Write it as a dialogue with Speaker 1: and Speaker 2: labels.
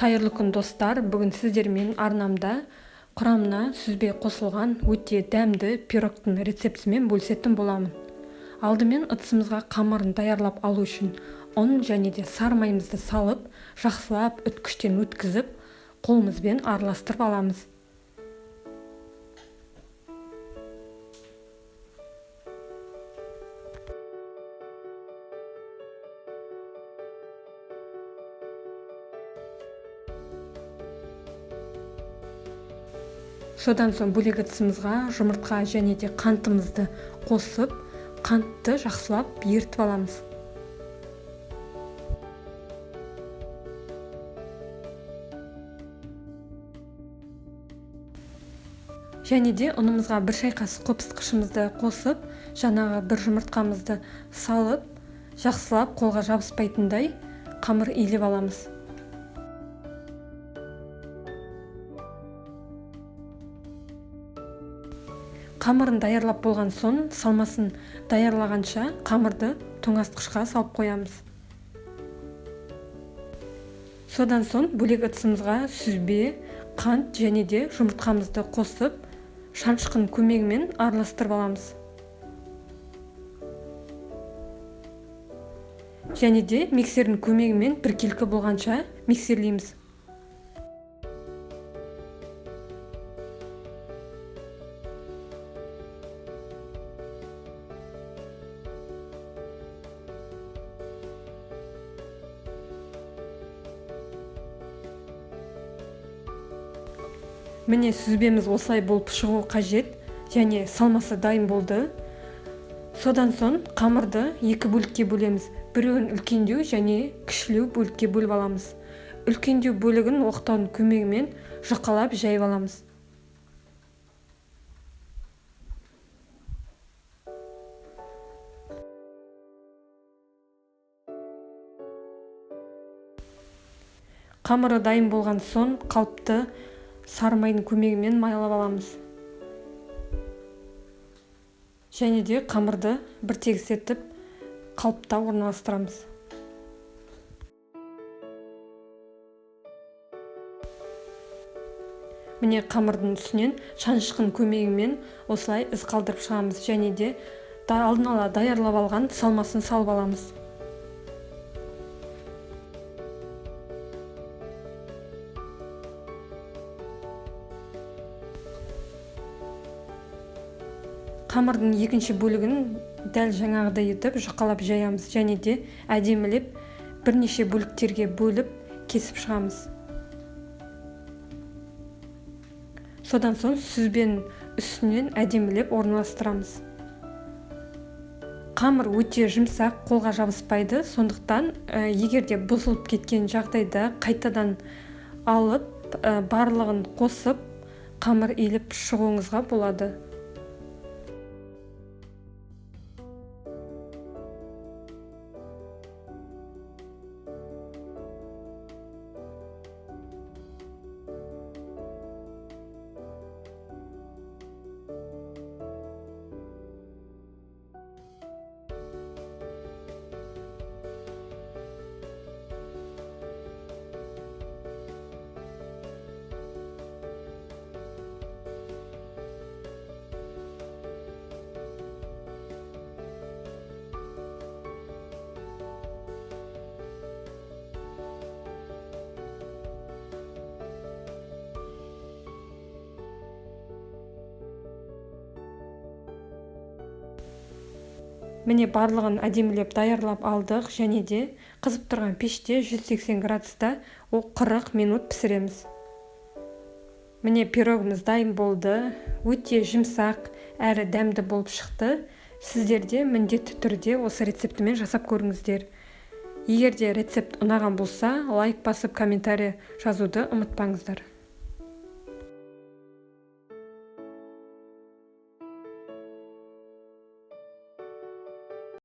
Speaker 1: Қайырлы күн, достар! Бүгін сіздермен арнамда құрамына сүзбе қосылған өте дәмді пирогтың рецептімен бөлісетін боламын. Алдымен ыдысымызға қамырын даярлап алу үшін ұн және де сары майымызды салып, жақсылап үткіштен өткізіп, қолымызбен араластырып аламыз. Содан соң бөлек ыдысымызға жұмыртқа және де қантымызды қосып, қантты жақсылап ерітіп аламыз. Және де ұнымызға бір шай қасық қопсытқышымызды қосып, жаңағы бір жұмыртқамызды салып, жақсылап қолға жабыспайтындай қамыр илеп аламыз. Қамырын даярлап болған соң, салмасын даярлағанша қамырды тоңазытқышқа салып қоямыз. Содан соң бөлек ыдысымызға сүзбе, қант және де жұмыртқамызды қосып, шанышқының көмегімен араластырып аламыз. Және де миксердің көмегімен біркелкі болғанша миксерлейміз. Міне, сүзбеміз осылай болып шығу қажет және салмасы дайын болды. Содан соң қамырды екі бөлікке бөлеміз. Біреуін үлкендеу және кішілеу бөлікке бөліп аламыз. Үлкендеу бөлігін оқтаудың көмегімен жұқалап жайып аламыз. Қамыры дайын болған соң қалыпты сары майдың көмегімен майлап аламыз. Және де қамырды бір тегіс етіп қалыпта орналастырамыз. Міне, қамырдың үстінен шанышқының көмегімен осылай із қалдырып шығамыз және де алдын ала даярлап алған салмасын салып аламыз. Қамырдың екінші бөлігін дәл жаңағыдай етіп жұқалап жаямыз және де әдемілеп бірнеше бөліктерге бөліп кесіп шығамыз. Содан соң сүзбенің үстінен әдемілеп орналастырамыз. Қамыр өте жұмсақ, қолға жабыспайды, сондықтан егер де бұзылып кеткен жағдайда қайтадан алып, барлығын қосып қамыр илеп шығуыңызға болады. Міне, барлығын әдемілеп даярлап алдық және де қызып тұрған пеште 180 градуста 40 минут пісіреміз. Міне, пирогымыз дайын болды. Өте жұмсақ әрі дәмді болып шықты. Сіздер де міндетті түрде осы рецептімен жасап көріңіздер. Егер де рецепт ұнаған болса, лайк басып, комментарий жазуды ұмытпаңыздар.